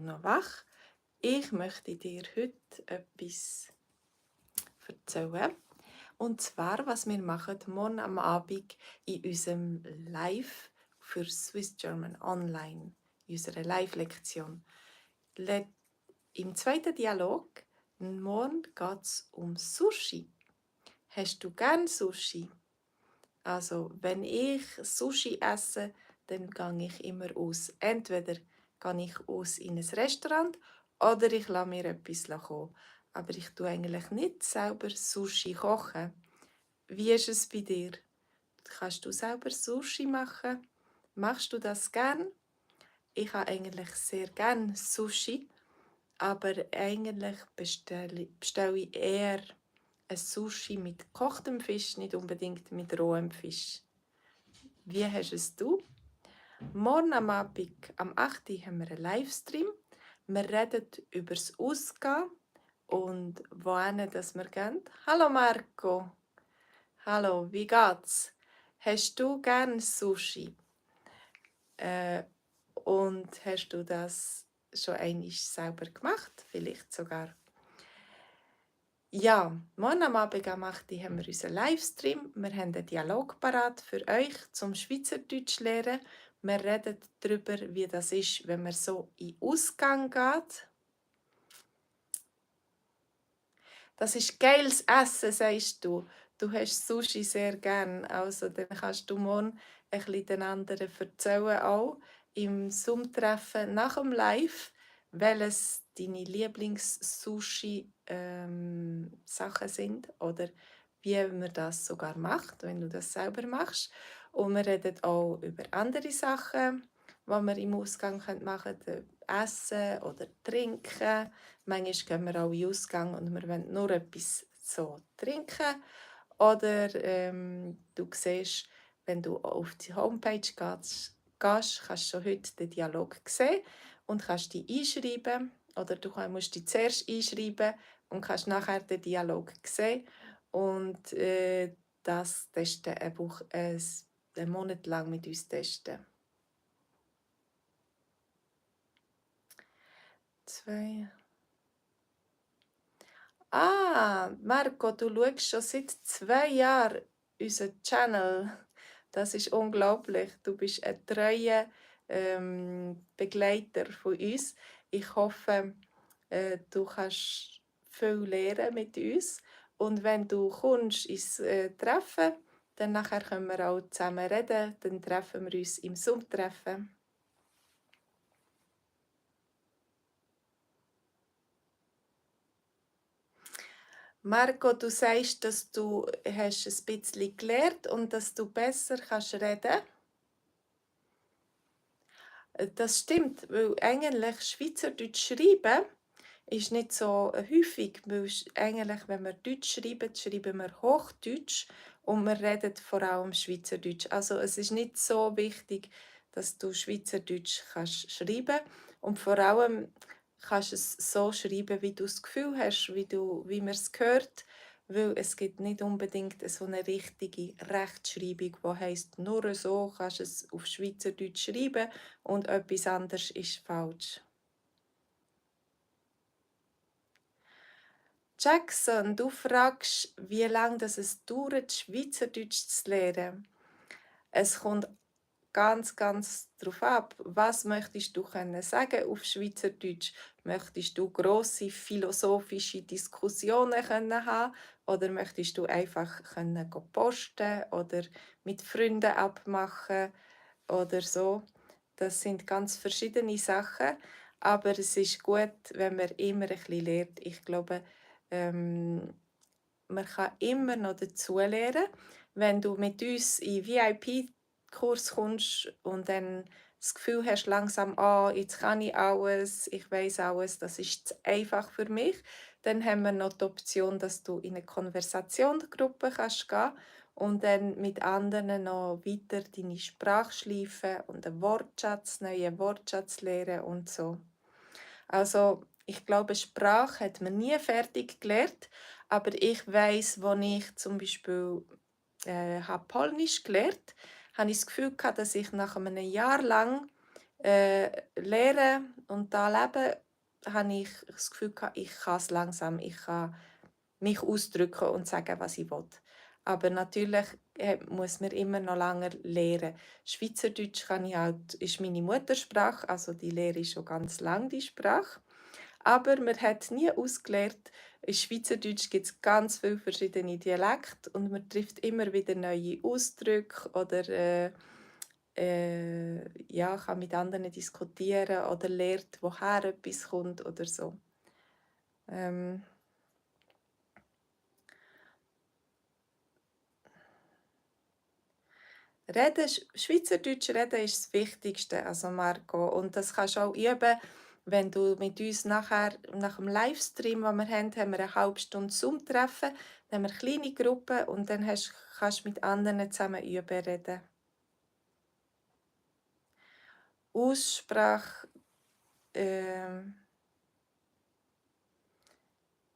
noch wach? Ich möchte dir heute etwas erzählen. Und zwar, was wir machen morgen am Abend in unserem Live für Swiss German Online, in unserer Live-Lektion. Im zweiten Dialog, morgen geht es um Sushi. Hast du gern Sushi? Also, wenn ich Sushi esse, dann gehe ich immer aus. Entweder gehe ich aus in ein Restaurant oder ich lasse mir etwas kommen. Aber ich tue eigentlich nicht selber Sushi kochen. Wie ist es bei dir? Kannst du selber Sushi machen? Machst du das gern? Ich habe eigentlich sehr gern Sushi, aber eigentlich bestelle ich eher ein Sushi mit gekochtem Fisch, nicht unbedingt mit rohem Fisch. Wie hast es du? Morgen am Abend, am 8. Uhr, haben wir einen Livestream. Wir reden über das Ausgehen und wohin das wir gehen. Hallo Marco. Hallo, wie geht's? Hast du gern Sushi? Und hast du das schon einmal selber gemacht? Vielleicht sogar. Ja, morgen am Abend am 8. Uhr haben wir unseren Livestream. Wir haben einen Dialog parat für euch zum Schweizerdeutsch lernen. Wir reden darüber, wie das ist, wenn man so in den Ausgang geht. Das ist geiles Essen, sagst du. Du hast Sushi sehr gern. Also dann kannst du morgen ein bisschen den anderen erzählen, auch im Zoom-Treffen nach dem Live, welches deine Lieblings-Sushi-Sachen sind oder wie man das sogar macht, wenn du das selber machst. Und wir reden auch über andere Sachen, die wir im Ausgang machen können, essen oder trinken. Manchmal gehen wir auch in den Ausgang und wir wollen nur etwas so trinken. Oder du siehst, wenn du auf die Homepage gehst, kannst du schon heute den Dialog sehen und kannst dich einschreiben. Oder du musst dich zuerst einschreiben und kannst nachher den Dialog sehen. Und das testen, einen Monat lang mit uns testen. 2. Marco, du schaust schon seit 2 Jahren unseren Channel. Das ist unglaublich. Du bist ein treuer Begleiter von uns. Ich hoffe, du kannst viel lernen mit uns. Und wenn du kommst ins Treffen, dann nachher können wir auch zusammen reden. Dann treffen wir uns im Zoom-Treffen. Marco, du sagst, dass du hast ein bisschen gelernt und dass du besser kannst reden. Das stimmt, weil eigentlich Schweizerdeutsch schreiben ist nicht so häufig, weil eigentlich, wenn wir Deutsch schreiben, schreiben wir Hochdeutsch und wir reden vor allem Schweizerdeutsch. Also es ist nicht so wichtig, dass du Schweizerdeutsch kannst schreiben und vor allem kannst du es so schreiben, wie du das Gefühl hast, wie man es hört, weil es gibt nicht unbedingt so eine richtige Rechtschreibung, die heisst, nur so kannst du es auf Schweizerdeutsch schreiben und etwas anderes ist falsch. Jackson, du fragst, wie lange es dauert, Schweizerdeutsch zu lernen. Es kommt ganz darauf ab, was möchtest du sagen auf Schweizerdeutsch? Möchtest du grosse philosophische Diskussionen haben oder möchtest du einfach posten oder mit Freunden abmachen oder so? Das sind ganz verschiedene Sachen, aber es ist gut, wenn man immer ein bisschen lernt. Ich glaube, man kann immer noch dazulernen. Wenn du mit uns in VIP-Kurs kommst und dann das Gefühl hast, langsam, jetzt kann ich alles, ich weiß alles, das ist zu einfach für mich, dann haben wir noch die Option, dass du in eine Konversationsgruppe kannst gehen und dann mit anderen noch weiter deine Sprache schleifen und einen neuen Wortschatz lernen und so. Also ich glaube, Sprache hat man nie fertig gelernt, aber ich weiß, als ich zum Beispiel Polnisch gelernt habe, ich das Gefühl gehabt, dass ich nach einem Jahr lang Lehren und da leben, habe ich das Gefühl gehabt, ich kann es langsam. Ich kann mich ausdrücken und sagen, was ich will. Aber natürlich muss man immer noch länger lernen. Schweizerdeutsch kann ich halt, ist meine Muttersprache, also die lehre ich schon ganz lange, die Sprache. Aber man hat nie ausgelernt, in Schweizerdeutsch gibt es ganz viele verschiedene Dialekte und man trifft immer wieder neue Ausdrücke oder ja, kann mit anderen diskutieren oder lernt, woher etwas kommt oder so. Ähm, Schweizerdeutsch reden ist das Wichtigste, also Marco. Und das kannst du auch üben, wenn du mit uns nachher, nach dem Livestream, den wir haben wir eine halbe Stunde Zoom-Treffen, dann haben wir kleine Gruppen und dann kannst du mit anderen zusammen üben reden. Aussprache,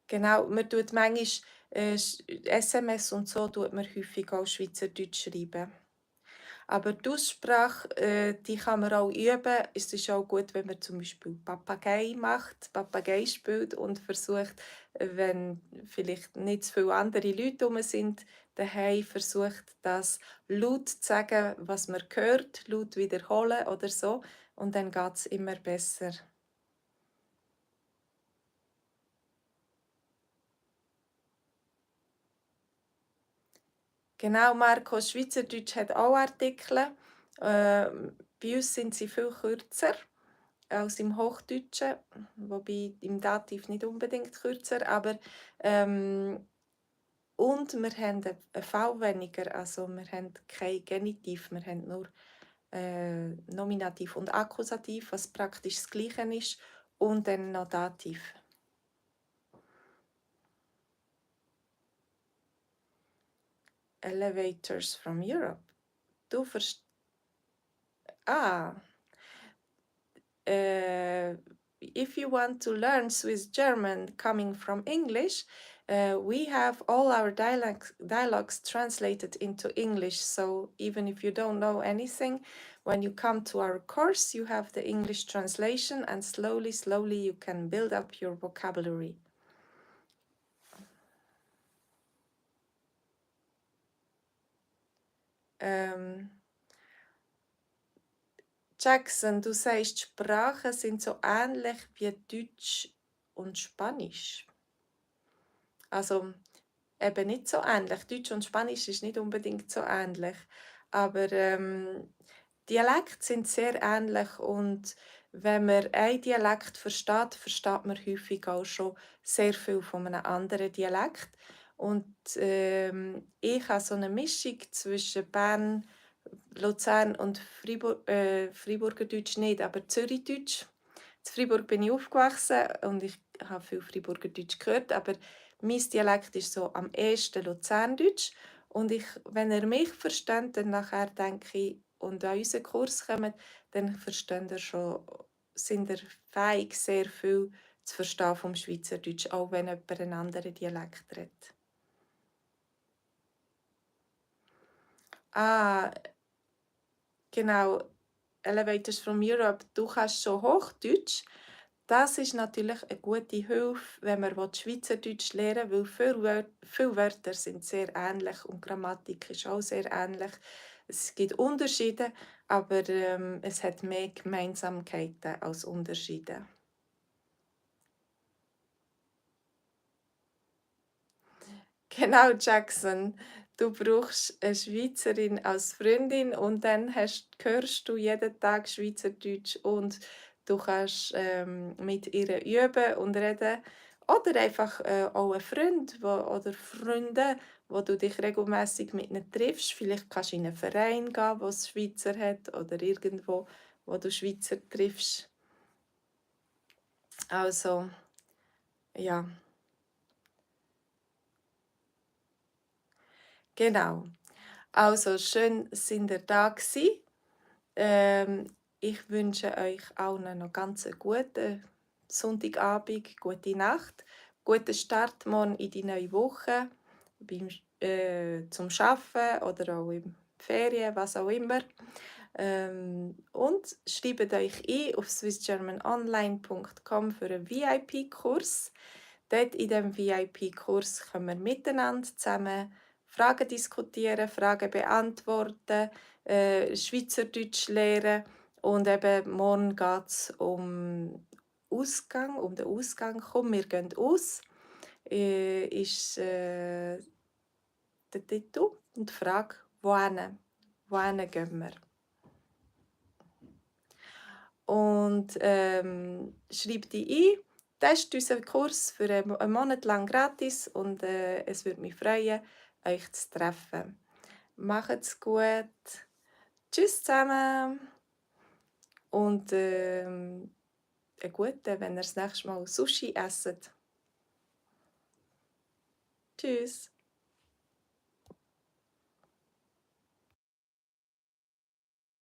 genau, man tut manchmal SMS und so tut man häufig auch Schweizerdeutsch schreiben. Aber die Aussprache, die kann man auch üben. Es ist auch gut, wenn man zum Beispiel Papagei macht, Papagei spielt und versucht, wenn vielleicht nicht so viele andere Leute herum sind, daheim versucht, das laut zu sagen, was man hört, laut wiederholen oder so. Und dann geht es immer besser. Genau, Marco, Schweizerdeutsch hat auch Artikel. Bei uns sind sie viel kürzer als im Hochdeutschen, wobei im Dativ nicht unbedingt kürzer, aber und wir haben ein V weniger, also wir haben kein Genitiv, wir haben nur Nominativ und Akkusativ, was praktisch das Gleiche ist, und dann noch Dativ. Elevators from Europe. Du verstehst. Ah. If you want to learn Swiss German coming from English, we have all our dialogues translated into English. So even if you don't know anything, when you come to our course, you have the English translation, and slowly, slowly you can build up your vocabulary. Jackson, du sagst, Sprachen sind so ähnlich wie Deutsch und Spanisch. Also eben nicht so ähnlich. Deutsch und Spanisch ist nicht unbedingt so ähnlich. Aber Dialekte sind sehr ähnlich und wenn man einen Dialekt versteht, versteht man häufig auch schon sehr viel von einem anderen Dialekt. Und ich habe so eine Mischung zwischen Bern, Luzern und Freiburger Deutsch nicht, aber Zürichdeutsch. In Freiburg bin ich aufgewachsen und ich habe viel Freiburger Deutsch gehört, aber mein Dialekt ist so am ehesten Luzerndeutsch. Und wenn ihr mich versteht, dann nachher denke ich, und an unseren Kurs kommt, dann versteht ihr schon, sind ihr fähig, sehr viel zu verstehen vom Schweizerdeutsch, auch wenn jemand einen anderen Dialekt redet. Ah, genau. Elevators from Europe, du kannst schon Hochdeutsch. Das ist natürlich eine gute Hilfe, wenn man Schweizerdeutsch lernen will, weil viele Wörter sind sehr ähnlich und Grammatik ist auch sehr ähnlich. Es gibt Unterschiede, aber es hat mehr Gemeinsamkeiten als Unterschiede. Genau, Jackson. Du brauchst eine Schweizerin als Freundin und dann hörst du jeden Tag Schweizerdeutsch und du kannst mit ihr üben und reden. Oder einfach auch ein Freund oder Freunde, wo du dich regelmäßig mit ihnen triffst. Vielleicht kannst du in einen Verein gehen, wo es Schweizer hat oder irgendwo, wo du Schweizer triffst. Also, ja, genau. Also, schön, sind ihr da gewesen. Ich wünsche euch allen noch ganz einen guten Sonntagabend, gute Nacht, guten Start morgen in die neue Woche zum Arbeiten oder auch in Ferien, was auch immer. Und schreibt euch ein auf swissgermanonline.com für einen VIP-Kurs. Dort in diesem VIP-Kurs können wir miteinander zusammen Fragen diskutieren, Fragen beantworten, Schweizerdeutsch lernen und eben morgen geht es um den Ausgang. Komm, wir gehen aus, ist der Titel und die Frage, wohin? Wohin gehen wir? Und schreib dich ein. Test unseren Kurs für einen Monat lang gratis und es würde mich freuen, euch zu treffen. Macht's gut. Tschüss zusammen. Und einen guten, wenn ihr das nächste Mal Sushi esst. Tschüss.